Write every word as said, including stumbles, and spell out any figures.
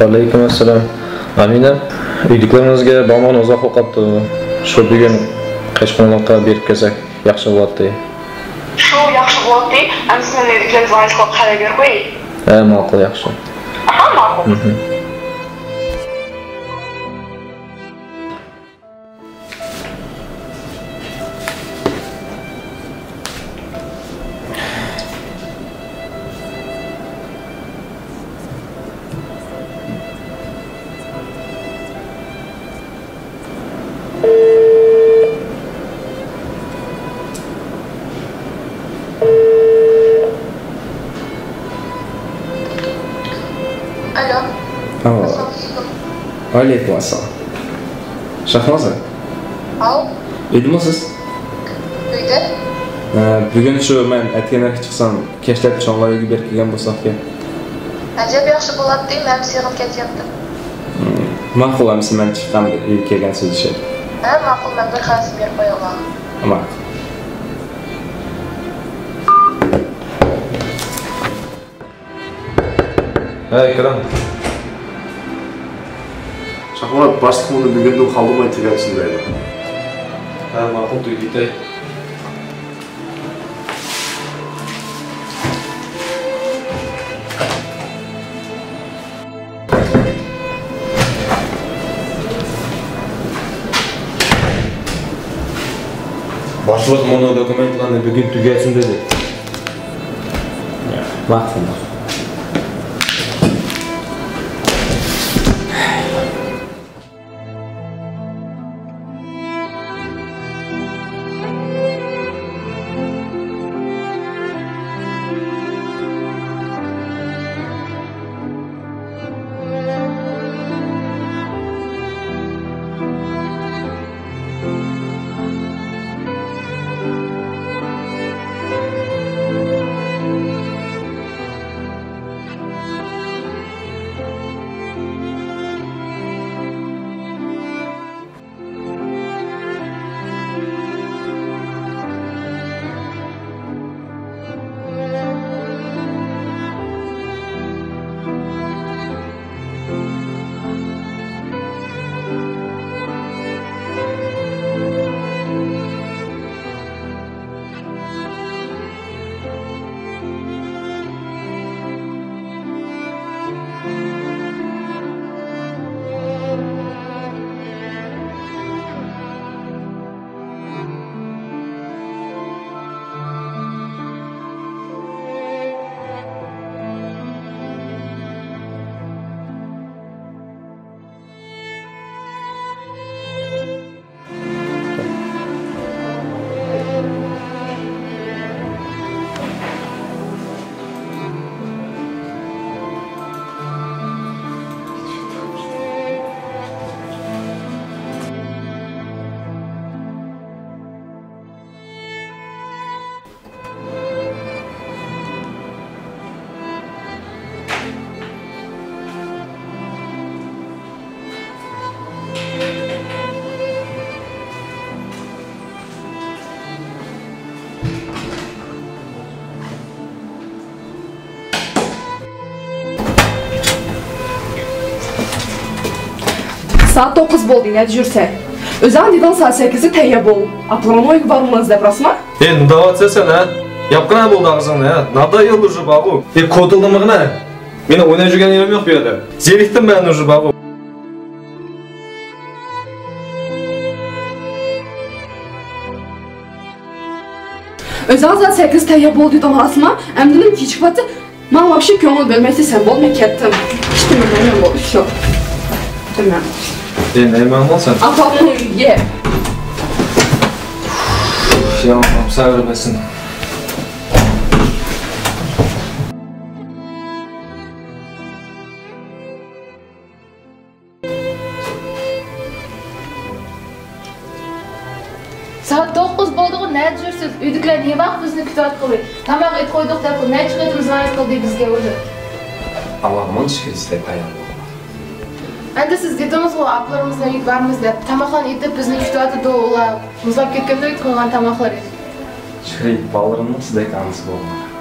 ۋەئەلەيكۇم ئەسسالام. ئامىنە، ئۆيدىكىلىرىڭىزگە بارمىغىنى ئۇزاق بولۇپ قاپتۇ. شۇ بۈگۈن قەشقەرلىكقە بېرىپ كەلسەك ياخشى بولاتتى. شۇ ياخشى بولاتتى. ئەمدى سىزنىڭ ئۆيدىكىلىرىڭىزگە خەۋەر بېرىپ قوياي. ھە، ماقۇل، ياخشى. ئاھا، ماقۇل. مھم. ئالو. ئالو. ئەسسالامۇئەلەيكۇم. ۋەئەلەيكۇم ئەسسالام. شاھنازا. ھاۋ. ئۆيدىمۇ سىز؟ ئۆيدە. ئە، بۈگۈن شۇ مەن ئەتىگەنرەك چىقسام، كەچلەپ چوڭلار ئۆيگە بېرىپ كەلگەن بولساقكەن. ئەجەب ياخشى بولاتتى، مەن سېغىنىپ كېتىۋاتتىم. مم، ماقۇل، ئەمىسە مەن چىققان ئۆيگە كەلگەن سۆزلىشەيلى. ھە، ماقۇل، مەن بىر خەۋەر بېرىپ قوياي ئۇلارغا. ماقۇل. ھەي، كىرىڭ. شاھمۇرات، باشلىق مۇنى بۈگۈندىن قالدۇرماي تۈگەتسۇن دەيدۇ. ھە، ماقۇل، تۈگىتەي. باشلىق مۇنۇ دوكۇمېنتلارنى بۈگۈن تۈگەتسۇن دېدى. ماقۇل. سائەت توققۇز بولدى، نەدە يۈرسەن؟ ئۆزۈڭ دېدىڭ سائەت سەككىزدە تەييار بول. ئاپىلارنىڭ ئۆيىگە بارىمىز دەپ، راستمۇ؟ ئېي، نېمە دەۋاتىسەن سەن، ھە؟ ياپقىنا بولدى ئاغزىڭنى، ھە؟ نادان يوللىرى بارغۇ. ئېي، كوتۇلدىمىغىنە. مېنىڭ ئويناپ يۈرگەن يېرىم يوق بۇ يەردە. زېرىكتىم مەن ئۇژۇ بارغۇ. ئۆزۈڭ سائەت سەككىز تەييار بول دېدىڭ، راستمۇ؟ ئەمدىنىم كېچىكىۋاتىدۇ. ماڭا ۋاپشې كۆڭۈل بۆلمەيسەن، بول، مەن كەتتىم. ئىشتىن بىلمەيمەن بۇ ئىشنى. كەتتىم مەن. ئېي، نېمە بولسا؟ ئاپامنىڭ ئۆيىگە. يا، سەۋر بەرسۇن. سائەت توققۇز بولدىغۇ، نەدە يۈرسىز؟ ئۆيدىكىلەر نېمە ۋاقىت بىزنى كۈتۈۋاتقىلى؟ تاماق ئېتىپ قويدۇق دەپ، نەچچە قېتىم زاڭگىلەپ قىلدى بىزگە ئۇلار. ئاللاغا مىڭ شۈكۈر، سىلەر پايان بولدىڭلار. ئەمدى سىز دېدىڭىزغۇ، ئاپىلىرىمىزنىڭ ئۆيىگە بارىمىز دەپ. تاماقلارنى ئېتىپ بىزنى كۈتۈۋاتىدۇ ئۇلار. مۇزلاپ كەتكەندۇ ئېتىپ قويغان تاماقلىرى. شۈكرى، بالىلىرىمنىڭ سىزدەك ئانىسى بولدۇم.